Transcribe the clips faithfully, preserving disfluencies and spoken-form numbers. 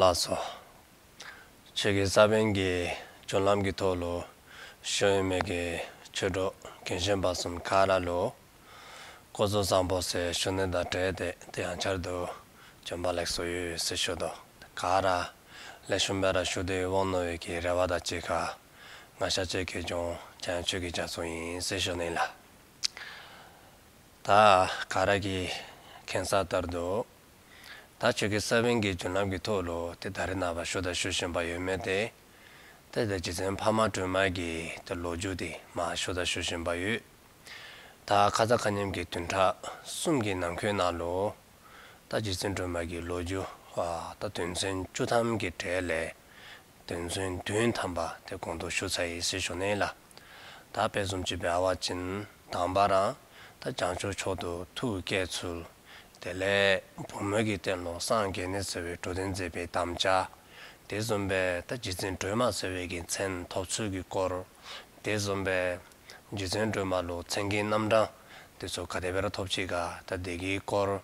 ལགས་སོ། ཆོས་ཀྱི་ས་བོན་གྱི་རྒྱུན་ལམ་གྱི་ཐོག་ལུ་བཞུགས་མི་གི་ཆོས་གྲོགས་རྒན་གཞོན་བར་གསུམ་ག་ར་ལུ་སྐུ་གཟུགས་བཟང་པོ་ཟེར་ཞུ་ནི་དང་འབྲེལ་ཏེ་དེ་ཡང་བསྐྱར་དུ་བྱོན་པ་ལེགས་སོ་ཡོད་ཟེར་ཞུ་དོ། ག་ར་ལེགས་ཤོམ་སྦེ་ར་བཞུགས་ཏེ་འོང་ནི་ཡོད་ཀྱི་རེ་བ་དང་གཅིག་ཁར་ང་ཤ་ཅིག་གིས་ཀྱང་བྱང་ཆོས་ཀྱི་རྒྱ་མཚོ་ཡིན་ཟེར་ཞུ་ནི་ལགས། ད་ག་ར་གིས་མཁྱེན་གསལ་ལྟར་དུ་ད་ཆོས་ཀྱི་ས་བོན་གྱི་རྒྱུན་ལམ་གྱི་ཐོག་ལུ་ཏེ་ད་རེས་ནངས་པ་ཞུ་དང་ཞུ་བཞིན་པ་ཡོད་མི་དེ་ཏེ་ད་རྗེ་བཙུན་འཕགས་མ་སྒྲོལ་མ་གི་ཏེ་ལོ་རྒྱུས་དེ་མར་ཞུ་དང་ཞུ་བཞིན་པ་ཡོད། ད་ཁ་ཙ་ཁ་ཉིནམ་གྱི་བདུན་ཕྲག་གསུམ་གྱི་ནང་འཁོད་ནང་ལུ་ད་རྗེ་བཙུན་སྒྲོལ་མ་གི་ལོ་རྒྱུས་ཨ་ད་དོན་ཚན་བཅུ་ཐམ་གྱི་གྲས་ལས་དོན་ཚན་བདུན་ཐམ་པ་དེ་གོང་དུ་ཞུ་ཚར་ཡི་ཟེར་ཞུ་ནི་ལགས། ད་དཔེ་བཟུམ་ཅིག་འབད་བ་ཅིན་དང་པ་ར་ད་བྱང་ཆུབ་མཆོག་ཏུ་ཐུགས་བསྐྱེད་ཚུལ། དེ་ལས་བུམོ་གི་རྟེན་ལུ་སངས་རྒྱས་ནི་ཟེར་བའི་འགྲོ་དོན་མཛད་པའི་དམ་བཅའ། དེ་བཟུམ་སྦེ་ད་རྗེ་བཙུན་སྒྲོལ་མ་ཟེར་བའི་གི་མཚན་ཐོབ་ཚུལ་གྱི་སྐོར། དེ་བཟུམ་སྦེ་རྗེ་བཙུན་སྒྲོལ་མ་ལུ་མཚན་གྱི་རྣམ་གྲངས་དེ་ཚུ་ག་དེ་སྦེ་ར་ཐོབ་ཅི་ག་ད་དེ་གི་སྐོར།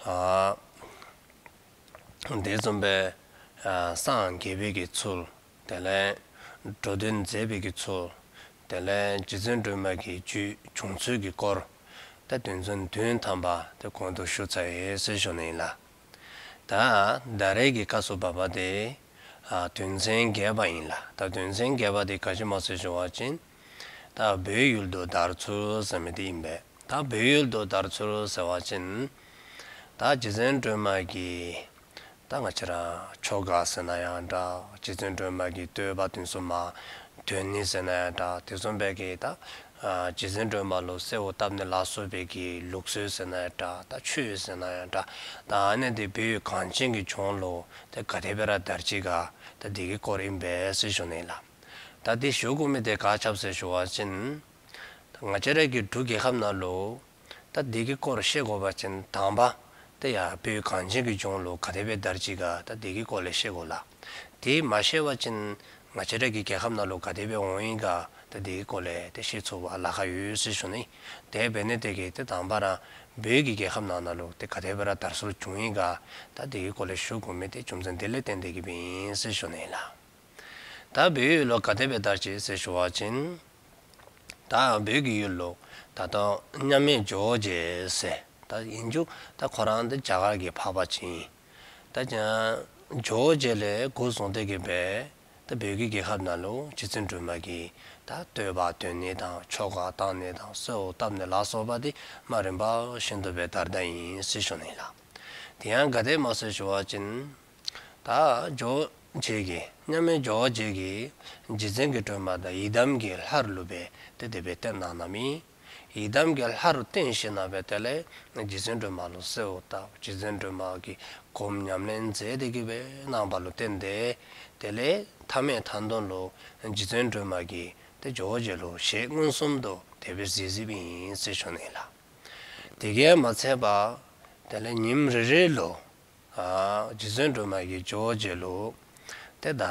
ཨ་དེ་བཟུམ་སྦེ་ཨ་སངས་རྒྱས་པའི་གི་ཚུལ། དེ་ལས་འགྲོ་དོན་མཛད་པའི་གི་ཚུལ། དེ་ལས་རྗེ་བཙུན་སྒྲོལ་མ་གི་རྒྱུད་བྱུང་ཚུལ་གྱི་སྐོར། ད་དོན་ཚན་བདུན་ཐམ་པ་དེ་གོང་དུ་ཞུ་ཚར་ཡི་ཟེར་ཞུ་ནི་ལགས། ད་ད་རེས་ཀྱི་སྐབས་སུ་བབ་པ་དེ་ཨ་དོན་ཚན་བརྒྱད་པ་ཨིན་ལགས། ད་དོན་ཚན་བརྒྱད་པ་དེ་ག་ཅི་སྨོ་ཟེར་ཞུ་བ་ཅིན་ད་བོད་ཡུལ་དུ་དར་ཚུལ་ཟེར་མི་དེ་ཨིན་པས། ད་བོད་ཡུལ་དུ་དར་ཚུལ་ཟེར་བ་ཅིན་ད་རྗེ་བཙུན་སྒྲོལ་མ་གི་ད་ང་བཅས་ར་ཆོ་ག་ཟེར་ན་ཡང་འདྲ། རྗེ་བཙུན་སྒྲོལ་མ་གི་བསྟོད་པ་དེ་ཚུ་མར་འདོན་ནི་ཟེར་ན་ཡང་འདྲ། དེ་བཟུམ་སྦེ་གི་ད་ཨ་རྗེ་བཙུན་སྒྲོལ་མ་ལུ་གསོལཝ་བཏབ་ནི་ལ་སོགས་པའི་གི་ལུགས་སྲོལ་ཟེར་ན་ཡང་འདྲ། ད་ཆོས་ཟེར་ན་ཡང་འདྲ། ད་ཨ་ནི་དེ་བོད་གངས་ཅན་གྱི་ལྗོངས་ལུ་ད་ག་དེ་སྦེ་ར་དར་ཅི་ག་ད་དེ་གི་སྐོར་ཨིན་པས་ཟེར་ཞུ་ནི་ལགས། ད་དེ་ཞུ་དགོ་མི་དེ་ག་ཅི་སྦེ་ཟེར་ཞུ་བ་ཅིན་ད་ང་བཅས་ར་གི་འབྲུག་རྒྱལ་ཁབ་ནང་ལུ་ད་དེ་གི་སྐོར་ཤེས་དགོ་པ་ཅིན་དང་པ་དེ་ཡར་བོད་གངས་ཅན་གྱི་ལྗོངས་ལུ་ག་དེ་སྦེ་དར་ཅི་ག་ད་དེ་གི་སྐོར་ལས་ཤེས་དགོ་ལགས། དེ་མ་ཤེས་པ་ཅིན་ང་བཅས་ར་གི་རྒྱལ་ཁབ་ནང་ལུ་ག་དེ་སྦེ་འོང་ཡི་ག་ད་དེ་གི་སྐོར་ལས་དེ་ཤེས་ཚུགས་པར་ལཱ་ཁག་ཡོད་ཟེར་ཞུ་ནི། དེ་འབད་ནི་དེ་གིས་དེ་དང་པ་ར་བོད་ཀྱི་རྒྱལ་ཁབ་ནང་ན་ལུ་དེ་ག་དེ་སྦེ་ར་དར་སྲོལ་བྱུང་ཡི་ག་ད་དེ་གི་སྐོར་ལས་ཞུ་དགོ་མི་དེ་རྒྱུ་མཚན་དེ་ལས་བརྟེན་ཏེ་གི་སྦེ་ཨིན་ཟེར་ཞུ་ནི་ལགས། ད་བོད་ཡུལ་ལུ་ག་དེ་སྦེ་དར་ཅི་ཟེར་ཞུ་བ་ཅིན་ད་བོད་ཀྱི་ཡུལ་ལུ་ད་ལྟོ་མཉམ་མེད་ཇོ་བོ་རྗེ་ཟེར་ད་ཨིན་རྒྱུ་ད་ཁོ་ར་འདི་རྒྱ་གར་གྱི་འཕགས་པ་ཅིག་ཨིན། ད་ཇོ་བོ་རྗེ་ལས་འགོ་བཟུང་སྟེ་གི་སྦེ་ད་བོད་ཀྱི་རྒྱལ་ཁབ་ནང་ལུ་རྗེ་བཙུན་སྒྲོལ་མ་གི་ད་བསྟོད་པ་འདོན་ནི་དང་ཆོ་ག་བཏང་ནི་དང་གསོལཝ་བཏབ་ནི་ལ་སོགས་པ་དེ་མར་རིམ་པ་བཞིན་དུ་སྦེ་དར་ད་ཨིན་ཟེར་ཞུ་ནི་ལགས། དེ་ཡང་ག་དེ་སྨོ་ཟེར་ཞུ་བ་ཅིན་ད་ཇོ་བོ་རྗེ་གིས་མཉམ་མེད་ཇོ་བོ་རྗེ་གིས་རྗེ་བཙུན་གྱི་སྒྲོལ་མ་དང་ཡི་དམ་གྱི་ལྷ་རུ་ལུ་སྦེ་ཏེ་དེ་སྦེ་བསྟེན་གནང་གནངམ་ཨིན། ཡི་དམ་གྱི་ལྷ་རུ་བསྟེན་ཞིནམ་ལས་དེ་ལས་རྗེ་བཙུན་སྒྲོལ་མ་ལུ་གསོལཝ་བཏབ། རྗེ་བཙུན་སྒྲོལ་མ་གིས་སྒོམ་ཉམས་ལེན་མཛད་དེ་གི་སྦེ་གནང་བ་ལུ་བརྟེན་ཏེ་དེ་ལས་མཐའ་མའི་མཐའ་དོན་ལུ་རྗེ་བཙུན་སྒྲོལ་མ་གིས་ཏེ་ཇོ་བོ་རྗེ་ལུ་ཞལ་མངོན་སུམ་དུ་དེ་སྦེ་གཟིགས་གཟིགསཔ་ཨིན་ཟེར་ཞུ་ནི་ལགས། དེ་གིས་མ་ཚད་པར་དེ་ལས་ཉིནམ་རེ་རེ་ལུ་ཨ་རྗེ་བཙུན་སྒྲོལ་མ་གིས་ཇོ་བོ་རྗེ་ལུ་ཏེ་ད་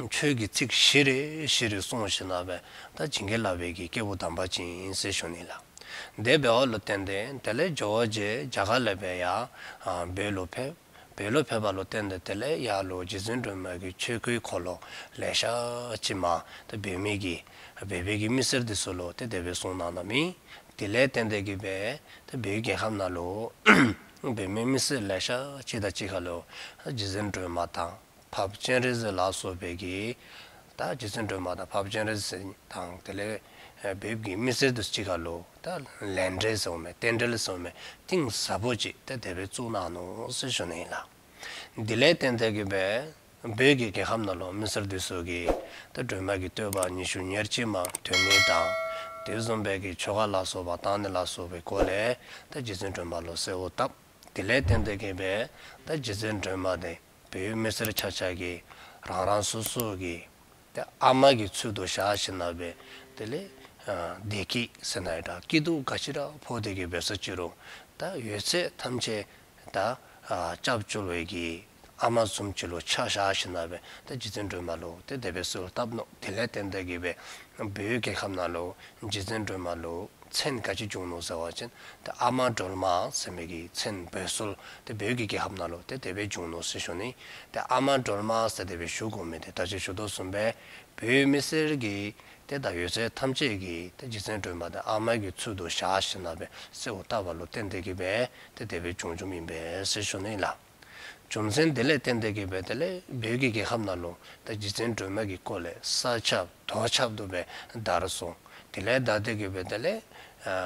ཆོས་ཀྱི་ཚིག་བཞི་རེ་བཞི་རེ་གསུངས་ཞིནམ་ལས་ད་བྱིན་གྱིས་བརླབས་པའི་གི་སྐྱེས་བུ་དམ་པ་ཅིག་ཨིན་ཟེར་ཞུ་ནི་ལགས། དེ་འབདཝ་ལུ་བརྟེན་ཏེ་དེ་ལས་ཇོ་བོ་རྗེ་རྒྱ་གར་ལས་སྦེ་ཡར་ཨ་བོད་ལུ་ཕེབས། བོད་ལུ་ཕེབས་པ་ལུ་བརྟེན་ཏེ་དེ་ལས་ཡར་ལུ་རྗེ་བཙུན་སྒྲོལ་མ་གི་ཆོས་སྐུའི་འཁོར་ལོ་ལེ་ཤ་ཅིག་མར་ད་བོད་མི་གི་བོད་པའི་གི་མི་སེར་དེ་ཚུ་ལུ་ཏེ་དེ་སྦེ་གསུངས་གནང་གནངམ་ཨིན། དེ་ལས་བརྟེན་ཏེ་གི་སྦེ་ད་བོད་རྒྱལ་ཁབ་ནང་ལུ་བོད་མི་མི་སེར་ལེ་ཤ་ཅིག་དང་གཅིག་ཁར་ལུ་རྗེ་བཙུན་སྒྲོལ་མ་དང་འཕགས་པ་སྤྱན་རས་གཟིགས་ལ་སོགས་པའི་གི་ད་རྗེ་བཙུན་སྒྲོལ་མ་དང་འཕགས་པ་སྤྱན་རས་གཟིགས་དང་དེ་ལས་བོད་ཀྱི་མི་སེར་དང་གཅིག་ཁར་ལུ་ད་ལས་འབྲེལ་ཟེར་མི་རྟེན་འབྲེལ་ཟེར་མི་གཏིང་ཟབ་པོ་ཅིག་ད་དེ་སྦེ་བཙུགས་གནང་ནུག་ཟེར་ཞུ་ནི་ཨིན་ལགས། དེ་ལས་བརྟེན་ཏེ་གི་སྦེ་བོད་ཀྱི་རྒྱལ་ཁབ་ནང་ལུ་མི་སེར་དེ་ཚུ་གིས་ད་སྒྲོལ་མ་གི་བསྟོད་པ་ཉི་ཤུ་ཉེར་གཅིག་མར་འདོན་ནི་དང་དེ་བཟུམ་སྦེ་གི་ཆོ་ག་ལ་སོགས་པ་བཏང་ནི་ལ་སོགས་པའི་སྒོ་ལས་ད་རྗེ་བཙུན་སྒྲོལ་མ་ལུ་གསོལཝ་བཏབ། དེ་ལས་བརྟེན་ཏེ་གི་སྦེ་ད་རྗེ་བཙུན་སྒྲོལ་མ་དེ་བོད་མི་སེར་ཆ་ཁྱབ་ཀྱིས་རང་རང་སོ་སོ་གི་ཏེ་ཨ་མ་གི་ཚུལ་དུ་བཞག་ཞིནམ་ལས་དེ་ལས་ཨ་བདེ་སྐྱིད་ཟེར་ན་ཡང་འདྲ་སྐྱིད་སྡུག་ག་ཅི་ར་ཕོག་སྟེ་གི་སྦེ་སོང་ཅི་རུང་ད་ཡོད་ཚད་ཐམས་ཅད་ད་ཨ་སྐྱབས་བཅོལ་བའི་གི་ཨ་མ་བཟུམ་ཅིག་ལུ་ཆ་བཞག་ཞིནམ་ལས་ད་རྗེ་བཙུན་སྒྲོལ་མ་ལུ་ཏེ་དེ་སྦེ་གསོལཝ་བཏབ་ནུག། དེ་ལས་བརྟེན་ཏེ་གི་སྦེ་བོད་རྒྱལ་ཁབ་ནང་ལུ་རྗེ་བཙུན་སྒྲོལ་མ་ལུ་ མཚན་ག་ཅི་བྱུང་ནུག་ཟེར་བ་ཅིན་ཏེ་ཨ་མ་སྒྲོལ་མ་ཟེར་མི་གི་མཚན་འབོད་སྲོལ་ཏེ་བོད་ཀྱི་རྒྱལ་ཁབ་ནང་ལུ་ཏེ་དེ་སྦེ་བྱུང་ནུག་ཟེར་ཞུ་ནི། ཏེ་ཨ་མ་སྒྲོལ་མ་ཟེར་དེ་སྦེ་ཞུ་དགོ་མི་འདི་ད་ཅི་ཞུ་དོ་བཟུམ་སྦེ་བོད་མི་སེར་གྱི་ཏེ་ད་ཡོད་ཚད་ཐམས་ཅད་ཀྱིས་ཏེ་རྗེ་བཙུན་སྒྲོལ་མ་འདི་ཨ་མ་གི་ཚུལ་དུ་བཞག་ཞིནམ་ལས་སྦེ་གསོལཝ་བཏབ་པ་ལུ་བརྟེན་ཏེ་གི་སྦེ་ཏེ་དེ་སྦེ་བྱུང་བྱུངམ་ཨིན་པས་ཟེར་ཞུ་ནི་ལགས། རྒྱུ་མཚན་དེ་ལས་བརྟེན་ཏེ་གི་སྦེ་དེ་ལས་བོད་ཀྱི་རྒྱལ་ཁབ་ནང་ལུ་ད་རྗེ་བཙུན་སྒྲོལ་མ་གི་སྐོར་ལས་ས་ཁྱབ་རྡོ་ཁྱབ་ཏུ་སྦེ་དར་སོང་། དེ་ལས་ད་དེ་གི་སྦེ་དེ་ལས་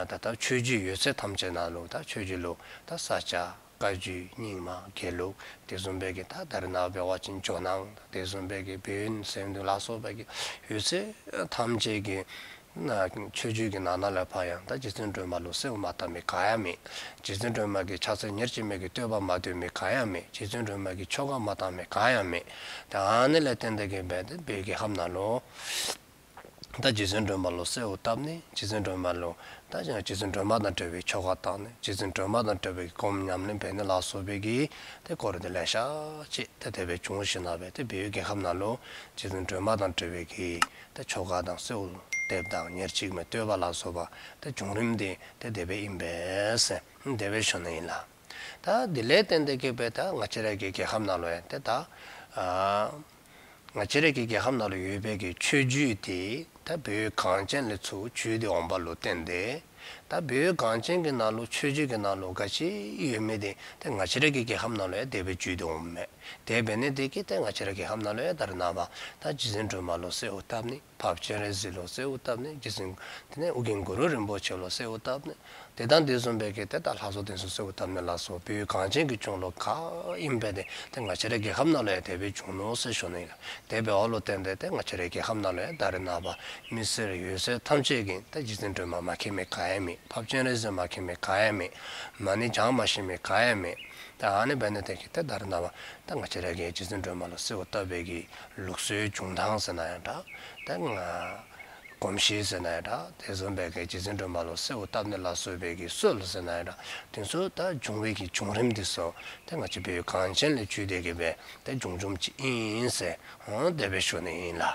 ད་ལྟ་ཆོས་བརྒྱུད་ཡོད་ཚད་ཐམས་ཅད་ནང་ལུ་ད་ཆོས་བརྒྱུད་ལུ་ད་ས་སྐྱ་བཀའ་བརྒྱུད་རྙིང་མ་དགེ་ལུགས་དེ་བཟུམ་སྦེ་གི་ད་ད་རེས་ནངས་པ་འབད་བ་ཅིན་ཇོ་ནང་དེ་བཟུམ་སྦེ་གི་བོད་ཡོན་སེ་འདུ་ལ་སོགས་པ་གི་ཡོད་ཚད་ཐམས་ཅད་ཀྱི་ན་ཆོས་བརྒྱུད་ཀྱི་ནང་ན་ལས་ཕར་ཡང་ད་རྗེ་བཙུན་སྒྲོལ་མ་ལུ་གསོལཝ་མ་བཏབ་མི་ག་ཡང་མེད། རྗེ་བཙུན་སྒྲོལ་མ་གི་ཕྱག་འཚལ་ཉེར་གཅིག་མའི་གི་བསྟོད་པ་མ་བཏོན་མི་ག་ཡང་མེད། རྗེ་བཙུན་སྒྲོལ་མ་གི་ཆོ་ག་མ་བཏང་མི་ག་ཡང་མེད། ད་ཨ་ནི་ལས་བརྟེན་ཏེ་གི་སྦེ་ཏེ་བོད་ཀྱི་རྒྱལ་ཁབ་ནང་ལུ་ད་རྗེ་བཙུན་སྒྲོལ་མ་ལུ་གསོལཝ་བཏབ་ནི་རྗེ་བཙུན་སྒྲོལ་མ་ལུ་ད་ཅང་རྗེ་བཙུན་སྒྲོལ་མ་དང་འབྲེལ་བའི་ཆོ་ག་བཏང་ནི་རྗེ་བཙུན་སྒྲོལ་མ་དང་འབྲེལ་བའི་སྒོམ་ཉམས་ལེན་འབད་ནི་ལ་སོགས་པའི་གི་ཏེ་སྐོར་དེ་ལེ་ཤ་ཅིག་ཏེ་དེ་སྦེ་བྱུང་ཞིནམ་ལས་སྦེ་ཏེ་བོད་ཀྱི་རྒྱལ་ཁབ་ནང་ལུ་རྗེ་བཙུན་སྒྲོལ་མ་དང་འབྲེལ་བའི་གི་ཏེ་ཆོ་ག་དང་གསོལ་འདེབས་དང་ཉེར་གཅིག་མའི་བསྟོད་པ་ལ་སོགས་པ་ཏེ་བྱུང་རིམ་དེ་ཏེ་དེ་སྦེ་ཨིན་པས་ཟེར་དེ་སྦེ་ཞུ་ནི་ཨིན་ལགས། ད་དེ་ལས་བརྟེན་ཏེ་གི་སྦེ་ད་ང་བཅས་ར་གི་རྒྱལ་ཁབ་ནང་ལུ་ཡང་ཏེ་ད་ཨ་ང་བཅས་ར་གི་རྒྱལ་ཁབ་ནང་ལུ་ཡོད་པའི་གི་ཆོས་བརྒྱུད་དེ་ད་བོད་གངས་ཅན་ལས་ཚུར་བརྒྱུད་དེ་འོང་བ་ལུ་བརྟེན་ཏེ་ད་བོད་གངས་ཅན་གྱི་ནང་ལུ་ཆོས་བརྒྱུད་ཀྱི་ནང་ལུ་ག་ཅི་ཡོད་མི་དེ་ཏེ་ང་བཅས་ར་གི་རྒྱལ་ཁབ་ནང་ལུ་ཡང་དེ་སྦེ་བརྒྱུད་དེ་འོངམ་མས། དེ་འབད་ནི་དེ་གིས་ཏེ་ང་བཅས་ར་གི་རྒྱལ་ཁབ་ནང་ལུ་ཡང་ད་རེས་ནངས་པ་ད་རྗེ་བཙུན་སྒྲོལ་མ་ལུ་གསོལཝ་བཏབ་ནི་འཕགས་པ་སྤྱན་རས་གཟིགས་ལུ་གསོལཝ་བཏབ་ནི་རྗེ་བཙུན་དེ་ནས་ཨོ་རྒྱན་གུ་རུ་རིན་པོ་ཆེ་ལུ་གསོལཝ་བཏབ་ནི་དེ་དང་དེ་བཟུམ་སྦེ་གི་ཏེ་ད་ལྷ་བཟོ་དེ་ཚུ་གསོལཝ་བཏབ་ནི་ལ་སོགས་བོད་གངས་ཅན་གྱི་ལྗོངས་ལུ་ག་ཨིན་པས་དེ་ཏེ་ང་བཅས་ར་རྒྱལ་ཁབ་ནང་ལུ་ཡང་དེ་སྦེ་བྱུང་ནུག་ཟེར་ཞུ་ནི་ཨིན་ལགས། དེ་འབདཝ་ལུ་བརྟེན་ཏེ་ཏེ་ང་བཅས་ར་རྒྱལ་ཁབ་ནང་ལུ་ཡང་ད་རེས་ནངས་པ་མི་སེར་ཡོད་ཚད་ཐམས་ཅད་ཀྱིས་ཏེ་རྗེ་བཙུན་སྒྲོལ་མ་མ་མཁྱེན་མི་ག་ཡང་མེད། འཕགས་པ་སྤྱན་རས་གཟིགས་མ་མཁྱེན་མི་ག་ཡང་མེད། མ་ཎི་བགྱང་མ་ཤེས་མི་ག་ཡང་མེད། ད་ཨ་ནི་འབད་ནི་དེ་གིས་ཏེ་ད་རེས་ནངས་པ་ད་ང་བཅས་ར་གིས་རྗེ་བཙུན་སྒྲོལ་མ་ལུ་གསོལཝ་བཏབ་པའི་གི་ལུགས་སྲོལ་བྱུང་ཐངས་ཟེར་ན་ཡང་འདྲ། ད་ང་གོམས་གཤིས་ཟེར་ན་ཡང་འདྲ། དེ་བཟུམ་སྦེ་གི་རྗེ་བཙུན་སྒྲོལ་མ་ལུ་གསོལཝ་བཏབ་ནི་ལ་སོགས་པའི་གི་སྲོལ་ཟེར་ན་ཡང་འདྲ། དེ་ཚུ་ད་བྱུང་བའི་གི་བྱུང་རིམ་དེ་ཚུ་ད་ང་བཅས་བོད་གངས་ཅན་ལས་བརྒྱུད་དེ་གི་སྦེ་ད་བྱུང་བྱུངམ་ཅིག་ཨིན་ཟེར་འོང་དེ་སྦེ་ཞུ་ནི་ཨིན་ལགས།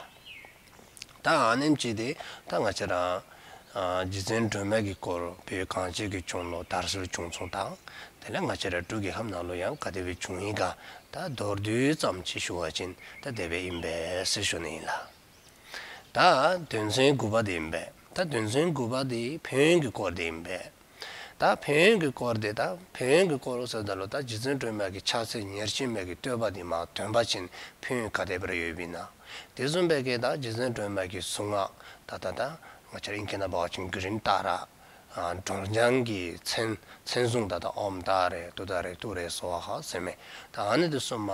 ད་ཨ་ནེམ་ཅིག་དེ་ད་ང་བཅས་ར་ཨ་རྗེ་བཙུན་སྒྲོལ་མ་གི་སྐོར་བོད་གངས་ཅན་གྱི་ལྗོངས་ལུ་དར་སྲོལ་བྱུང་ཚུལ་དང་དེ་ལས་ང་བཅས་ར་འབྲུག་རྒྱལ་ཁབ་ནང་ལུ་ཡང་ག་དེ་སྦེ་བྱུང་ཡི་ག་ད་མདོར་བསྡུས་ཙམ་ཅིག་ཞུ་བ་ཅིན་ད་དེ་སྦེ་ཨིན་པས་ཟེར་ཞུ་ནི་ཨིན་ལགས། ད་དོན་ཚན་དགུ་པ་དེ་ཨིན་པས། ད་དོན་ཚན་དགུ་པ་དེ་ཕན་ཡོན་གྱི་སྐོར་དེ་ཨིན་པས། ད་ཕན་ཡོན་གྱི་སྐོར་དེ་ད་ཕན་ཡོན་གྱི་སྐོར་ཟེརཝ་ད་ལུ་ད་རྗེ་བཙུན་སྒྲོལ་མ་གི་ཕྱག་འཚལ་ཉེར་གཅིག་མའི་གི་བསྟོད་པ་དེ་མ་འདོན་པ་ཅིན་ཕན་ཡོན་ག་དེ་སྦེ་ར་ཡོདཔ་ཨིན་ན། དེ་བཟུམ་སྦེ་གི་ད་རྗེ་བཙུན་སྒྲོལ་མ་གི་གཟུངས་སྔགས་ད་ད་ད་ང་བཅས་ར་ཨིང་སྐད་ནང་འབད་བ་ཅིན་གྷི་རིན་ཏཱ་ར་ཨ་སྒྲོལ་ལྗང་གི་མཚན་མཚན་གཟུངས་ད་ད་ཨོཾ་ཏཱ་རེ་ཏུཏྟཱ་རེ་ཏུ་རེ་སྭཱ་ཧཱ་ཟེར་མི་ད་ཨ་ནི་དེ་ཚུ་མ་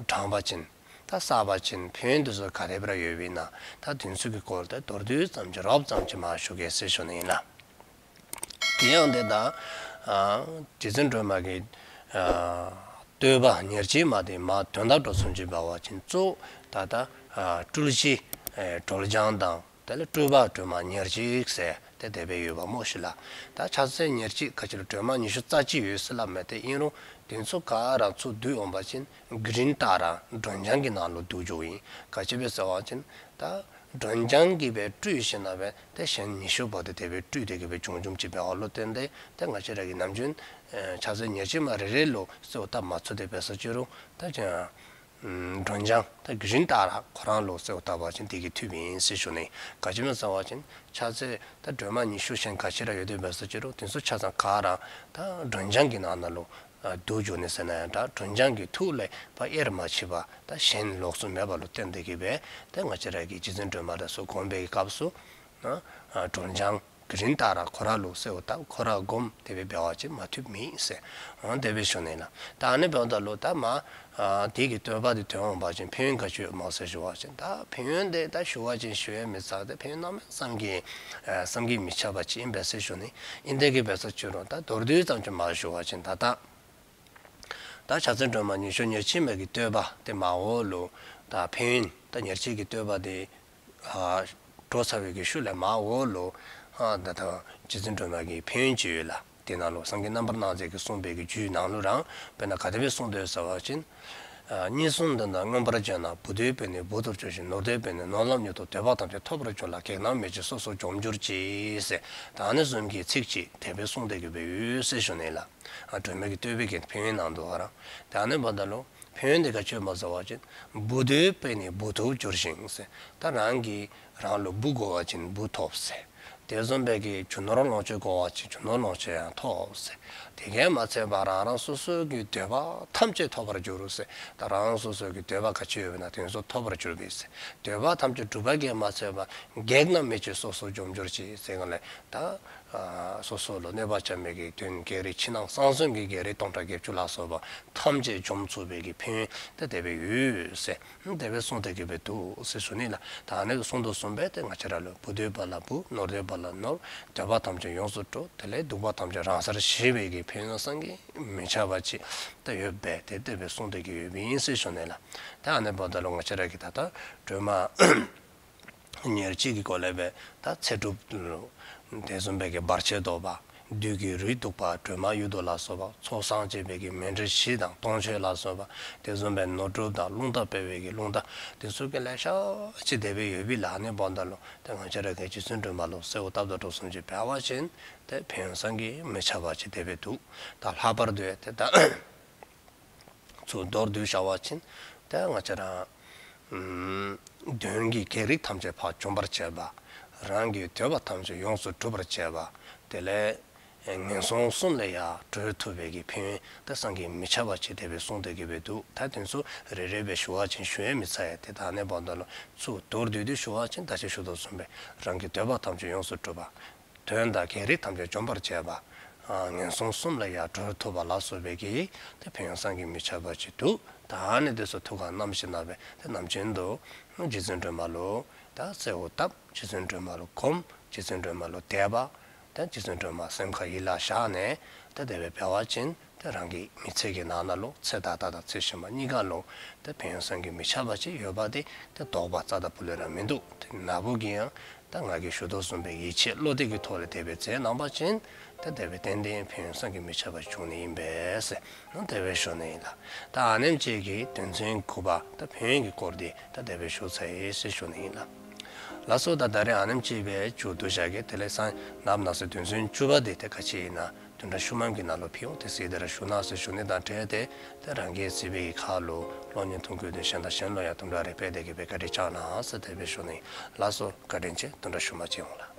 བགྱང་པ་ཅིན་ད་བསགས་པ་ཅིན་ཕན་ཡོན་དེ་ཚུ་ག་དེ་སྦེ་ར་ཡོདཔ་ཨིན་ན། ད་དེ་ཚུ་གི་སྐོར་དེ་མདོར་བསྡུས་ཙམ་ཅིག་རོབ་ཙམ་ཅིག་མ་ཞུ་གེ་ཟེར་ཞུ་ནི་ཨིན་ལགས། དེ་ཡང་དེ་ད་ཨ་རྗེ་བཙུན་སྒྲོལ་མ་གི་ཨ་བསྟོད་པ་ཉེར་གཅིག་མ་དེ་མ་འདོན་ད་འགྲོ་ཚུན་ཅིག་འབད་བ་ཅིན་གཙོ་བོ་ད་ད་ཨ་སྤྲུལ་གཞི་ཨེ་སྒྲོལ་ལྗང་དང་དེ་ལས་སྤྲུལ་པ་སྒྲོལ་མ་ཉེར་གཅིག་ཟེར་ཏེ་དེ་སྦེ་ཡོདཔ་སྨོ་ཤིག་ལགས། ད་ཕྱག་འཚལ་ཉེར་གཅིག་ག་ཅི་ལུ་སྒྲོལ་མ་ཉི་ཤུ་རྩ་གཅིག་ཡོད་ཟེར་སླབ་མས། ཏེ་ཨིན་རུང་དེ་ཚུ་ག་ར་ཚུར་བསྡུ་འོང་པ་ཅིན་གྷི་རིན་ཏཱ་ར་སྒྲོལ་ལྗང་གི་ནང་ལུ་བསྡུ་འགྱོཝ་ཨིན། ག་ཅི་སྦེ་ཟེར་བ་ཅིན་ད་སྒྲོལ་ལྗང་གིས་སྦེ་སྤྲུལ་ཞིནམ་ལས་སྦེ་ཏེ་གཞན་ཉི་ཤུ་པོ་དེ་དེ་སྦེ་སྤྲུལ་ཏེ་གི་སྦེ་བྱུང་བྱུངམ་ཅིག་འབདཝ་ལུ་བརྟེན་ཏེ་ཏེ་ང་བཅས་ར་གིས་ནམ་རྒྱུན་ཨེ་ཕྱག་འཚལ་ཉེར་གཅིག་མ་རེ་རེ་ལུ་གསོལཝ་བཏབ་མ་ཚུགས་ཏེ་འབད་ས་ཅི་རུང་ད་ཅི་ཨམ་སྒྲོལ་ལྗང་ད་གྷི་རིན་ཏཱ་ར་ཁོ་ར་ལུ་གསོལཝ་བཏབ་པ་ཅིན་དེ་གིས་བཏུབ་ཨིན་ཟེར་ཞུ་ནི། ག་ཅི་སྨོ་ཟེར་བ་ཅིན་ཕྱག་འཚལ་ད་སྒྲོལ་མ་ཉི་ཤུ་གཞན་ག་ཅི་ར་ཡོད་དེ་འབད་ས་ཅི་རུང་དེ་ཚུ་ཆ་ཚང་ག་ར་ད་སྒྲོལ་ལྗང་གི་ནང་ན་ལུ་ཨ་བསྡུ་འགྱོ་ནི་ཟེར་ན་ཡང་འདྲ། སྒྲོལ་ལྗང་གི་ཐུགས་ལས་ཕར་དབྱེར་མ་མཆིས་པ་ད་གཞན་ལོགས་སུ་མེདཔ་ལུ་བརྟེན་ཏེ་གི་སྦེ་ཏེ་ང་བཅས་ར་གིས་རྗེ་བཙུན་སྒྲོལ་མ་དེ་ཚུ་སྒོམ་པའི་སྐབས་སུ་ཨ་ཨ་སྒྲོལ་ལྗང་གྷི་རིན་ཏཱ་ར་ཁོ་ར་ལུ་གསོལཝ་བཏབ་ཁོ་ར་སྒོམ་དེ་སྦེ་འབད་བ་ཅིན་མ་བཏུབ་མེད་ཟེར་འོང་དེ་སྦེ་ཞུ་ནི་ལགས། ད་ཨ་ནི་འབདཝ་ད་ལུ་ད་མ་ཨ་དེ་གི་བསྟོད་པ་དེ་འདོན་འོང་པ་ཅིན་ཕན་ཡོན་ག་ཅི་ཡོདཔ་སྨོ་ཟེར་ཞུ་བ་ཅིན་ད་ཕན་ཡོན་དེ་ད་ཞུ་བ་ཅིན་ཞུ་ཡང་མི་ཚར། ཏེ་ཕན་ཡོན་གནམ་མེད་ས་མེད་ཀྱི་ཨ་བསམ་གྱིས་མི་ཁྱབ་པ་ཅིག་ཨིན་པས་ཟེར་ཞུ་ནི། ཨིན་དེ་གིས་འབད་ས་ཅི་རུང་ད་མདོར་བསྡུས་ཙམ་ཅིག་མ་ཞུ་བ་ཅིན་ད་ད་ད་ཕྱག་འཚལ་སྒྲོལ་མ་ཉི་ཤུ་ཉེར་གཅིག་མའི་གི་བསྟོད་པ་དེ་མ་འོག་ལུ་ད་ཕན་ཡོན་ད་ཉེར་གཅིག་གི་བསྟོད་པ་དེ་ཨ་འགྲོ་ཚར་བའི་གི་ཤུལ་ལས་མ་འོག་ལུ་ཨ་ད་ད་རྗེ་བཙུན་སྒྲོལ་མ་གི་ཕན་ཡོན་ཅིག་ཡོད་ལགས། དེ་ནང་ལུ་སངས་རྒྱས་རྣམ་པར་སྣང་མཛད་ཀྱིས་གསུངས་པའི་གི་རྒྱུད་ནང་ལུ་ར་དཔེར་ན་ག་དེ་སྦེ་གསུངས་དོ་ཟེར་བ་ཅིན་ ཨ་གཉིས་གསུམ་དོན་དག་མངོན་པར་བྱས་ན། བུ་འདོད་པས་ནི་བུ་ཐོབ་འགྱུར་ཞིང་། ནོར་འདོད་པས་ནི་ནོར་རྣམས་ཉིད་དུ། འདོད་པ་ཐམས་ཅད་ཐོབ་པར་འགྱུར་ལ། གེགས་རྣམས་མེད་ཅིང་སོ་སོར་འཇོམས་འགྱུར་ཅིག་ཟེར། ད་ཨ་ནི་བཟུམ་གྱི་ཚིག་ཅིག་དེ་སྦེ་གསུངས་ཏེ་གི་སྦེ་ཡོད་ཟེར་ཞུ་ནི་ལགས། ཨ་སྒྲོལ་མ་གི་བསྟོད་པའི་གི་ཕན་ཡོན་ནང་དུ་ཧ་ར། ད་ཨ་ནི་འབདཝ་ད་ལུ་ཕན་ཡོན་དེ་ག་ཅི་ཡོདཔ་ཟེར་བ་ཅིན། བུ་འདོད་པས་ནི་བུ་ཐོབ་འགྱུར་ཞིང་ཟེར། ད་རང་གིས་རང་ལུ་བུ་དགོ་པ་ཅིན་བུ་ཐོབ་ཟེར། དེ་བཟུམ་སྦེ་གི་རྒྱུ་ནོར་ལོངས་སྤྱོད་དགོ་པ་ཅིན་རྒྱུ་ནོར་ལོངས་སྤྱོད་ཡང་ཐོབ་ཟེར། དེ་གིས་མ་ཚད་པར་རང་རང་སོ་སོའི་གི་འདོད་པ་ཐམས་ཅད་ཐོབ་པར་འགྱུར་ཟེར། ད་རང་རང་སོ་སོའི་གི་འདོད་པ་ག་ཅི་ཡོདཔ་ཨིན་ན་དེ་ཚུ་ཐོབ་པར་འགྱུར་བས་ཟེར། འདོད་པ་ཐམས་ཅད་འགྲུབ་པ་གིས་མ་ཚད་པར་གེགས་རྣམས་མེད་ཅིང་སོ་སོར་འཇོམས་འགྱུར་ཅིག་ཟེར་ག་ལས། ད་ཨ་སོ་སོ་ལུ་གནོད་པ་བཀལ་མི་གི་དོན་བགེགས་རིགས་ཕྱི་ནང་གསང་གསུམ་གྱི་བགེགས་རིགས་སྟོང་ཕྲག་བརྒྱད་ཅུ་ལ་སོགས་པ་ཐམས་ཅད་འཇོམས་ཚུགས་པའི་གི་ཕན་ཡོན་ད་དེ་སྦེ་ཡོད་ཟེར། དེ་སྦེ་གསུངས་ཏེ་གི་སྦེ་འདུག་ཟེར་ཞུ་ནི་ལགས། ད་ཨ་ནི་གསུངས་དོ་བཟུམ་སྦེ་ཏེ་ང་བཅས་ར་ལུ་བུ་འདོད་པ་ལ་བུ། ནོར་འདོད་པ་ལ་ནོར། འདོད་པ་ཐམས་ཅད་ཡོངས་སུ་གྲུབ། དེ་ལས་སྡུག་པ་ཐམས་ཅད་རང་སར་ཞི་བའི་གི་ཕན་ཡོན་བསམ་གྱིས་མི་ཁྱབ་པ་ཅིག་ད་ཡོདཔ་སྦེ་ཏེ་དེ་སྦེ་གསུངས་ཏེ་གི་ཡོདཔ་ཨིན་ཟེར་ཞུ་ནི་ལགས། ད་ཨ་ནི་འབདཝ་ད་ལུ་ང་བཅས་ར་གིས་ད་ལྟོ་སྒྲོལ་མ་ཉེར་གཅིག་གི་སྒོ་ལས་སྦེ་ད་ཚེ་སྒྲུབ་ལུ་དེ་བཟུམ་སྦེ་གི་བར་ཆད་བཟློག་པ། བདུད་ཀྱི་རུས་གཏུབ་པ། སྒྲོལ་མ་གཡུལ་དུ་ལ་སོགས་པ། ཚོགས་བསགས་བྱེད་པའི་གི་མཎྜལ་བཞི་དང་སྟོང་མཆོད་ལ་སོགས་པ། དེ་བཟུམ་སྦེ་ནོར་སྒྲུབ་དང་རླུང་རྟ་སྤེལ་བའི་གི་རླུང་རྟ། དེ་ཚུ་གི་ལེ་ཤ་ཅིག་དེ་སྦེ་ཡོད་པས་ལགས། ཨ་ནི་འབདཝ་ད་ལུ་ཏེ་ང་བཅས་ར་གིས་རྗེ་བཙུན་སྒྲོལ་མ་ལུ་གསོལཝ་བཏབ་ད་དོ་བཟུམ་ཅིག་འབད་བ་ཅིན་ཏེ་ཕན་ཡོན་བསམ་གྱིས་མི་ཁྱབ་པ་ཅིག་དེ་སྦེ་འདུག། ད་ལྷག་པར་དུ་ཏེ་ད་ཚུར་མདོར་བསྡུ་བཞག་པ་ཅིན་ཏེ་ང་བཅས་ར་ཨམ་གདོན་གྱི་བགེགས་རིགས་ཐམས་ཅད་ཕར་འཇོམས་པར་བྱེད་པ། རང་གི་འདོད་པ་ཐམས་ཅད་ཡོངས་སུ་འགྲུབ་པར་བྱེད་པ། དེ་ལས་ངན་སོང་གསུམ་ལས་ཡང་གྲོལ་ཐུབ་པའི་གི་ཕན་ཡོན་ཏེ་བསམ་གྱིས་མི་ཁྱབ་པ་ཅིག་དེ་སྦེ་གསུངས་ཏེ་གི་སྦེ་འདུག། ད་དེ་ཚུ་རེ་རེ་སྦེ་ཞུ་བ་ཅིན་ཞུ་ཡང་མི་ཚར་ཡ། ཏེ་ད་ཨ་ནི་འབདཝ་ད་ལུ་ཚུར་མདོར་བསྡུས་ཏེ་ཞུ་བ་ཅིན་ད་ཅི་ཞུ་དོ་བཟུམ་སྦེ་རང་གི་འདོད་པ་ཐམས་ཅད་ཡོངས་སུ་འགྲུབ་པ། གདོན་དང་བགེགས་རིགས་ཐམས་ཅད་འཇོམས་པར་བྱེད་པ། ཨ་ངན་སོང་གསུམ་ལས་ཡང་གྲོལ་ཐུབ་པ་ལ་སོགས་པའི་གི་ཏེ་ཕན་ཡོན་བསམ་གྱིས་མི་ཁྱབ་པ་ཅིག་འདུག། ད་ཨ་ནི་དེ་ཚུ་ཐུགས་ཁར་བསྣམས་ཞིནམ་ལས་སྦེ་ཏེ་ནམ་རྒྱུན་དུ་རྗེ་བཙུན་སྒྲོལ་མ་ལུ་ད་གསོལཝ་བཏབ། རྗེ་བཙུན་སྒྲོལ་མ་ལུ་སྒོམ། རྗེ་བཙུན་སྒྲོལ་མ་ལུ་དད་པ། ད་རྗེ་བཙུན་སྒྲོལ་མ་སེམས་ཁར་ཡིད་ལ་བཞག་ནས་ད་དེ་སྦེ་འབད་བ་ཅིན་ད་རང་གི་མི་ཚེ་གི་ནང་ན་ལུ་ཚེ་ད་ལྟ་དང་ཚེ་ཕྱི་མ་གཉིས་ཀ་ལུ་ད་ཕན་ཡོན་བསམ་གྱིས་མི་ཁྱབ་པ་ཅིག་ཡོདཔ་དེ་ད་དོགས་པ་རྩ་དང་སྤུ་ལས་ར་མིན་འདུག། དེ་ན་བུ་གིས་ཡང་ད་ང་གིས་ཞུ་དོ་བཟུམ་སྦེ་ཡིད་ཆེས་བློ་གཏད་ཀྱི་ཐོག་ལས་དེ་སྦེ་མཛད་གནང་པ་ཅིན་ད་དེ་སྦེ་ཏན་ཏན་ཕན་ཡོན་བསམ་གྱིས་མི་ཁྱབ་པ་འབྱུང་ནི་ཨིན་པས་ཟེར་ད་དེ་སྦེ་ཞུ་ནི་ཨིན་ལགས། ད་ཨ་ནེམ་ཅིག་གིས་དོན་ཚན་དགུ་པ་ད་ཕན་ཡོན་གྱི་སྐོར་དེ་ད་དེ་སྦེ་ཞུ་ཚར་ཡི་ཟེར་ཞུ་ནི་ཨིན་ལགས། ལགས་སོ། ད་ད་རེས་ཨ་ནེམ་ཅིག་སྦེ་མཇུག་བསྡུ་བཞག་གེ། དེ་ལས་གསང་ནབ་ནག་གསེར་དོན་ཚན་བཅུ་པ་དེ་ཏེ་ག་ཅི་ཨིན་ན་བདུན་ཕྲག་ཤུལ་མམ་གྱི་ནང་ལུ་ཕུལ་འོང་། དེ་གཟིགས་ཏེ་ར་བཞུགས་གནང་ཟེར་ཞུ་ནི་དང་འབྲེལ་ཏེ་ཏེ་རང་གིས་གཟིགས་པའི་ཁར་ལུ་གློག་བརྙན་ཐུང་ཀུ་དེ་གཞན་དང་གཞན་ལུ་ཡང་དུམ་གྲ་རེ་སྤེལ་ཏེ་གི་སྦེ་བཀའ་དྲིན་བསྐྱང་གནང་ཟེར་དེ་སྦེ་ཞུ་ནི། ལགས་སོ། བཀའ་དྲིན་ཆེ། བདུན་ཕྲག་ཤུལ་མ་མཇལ་འོང་ལགས།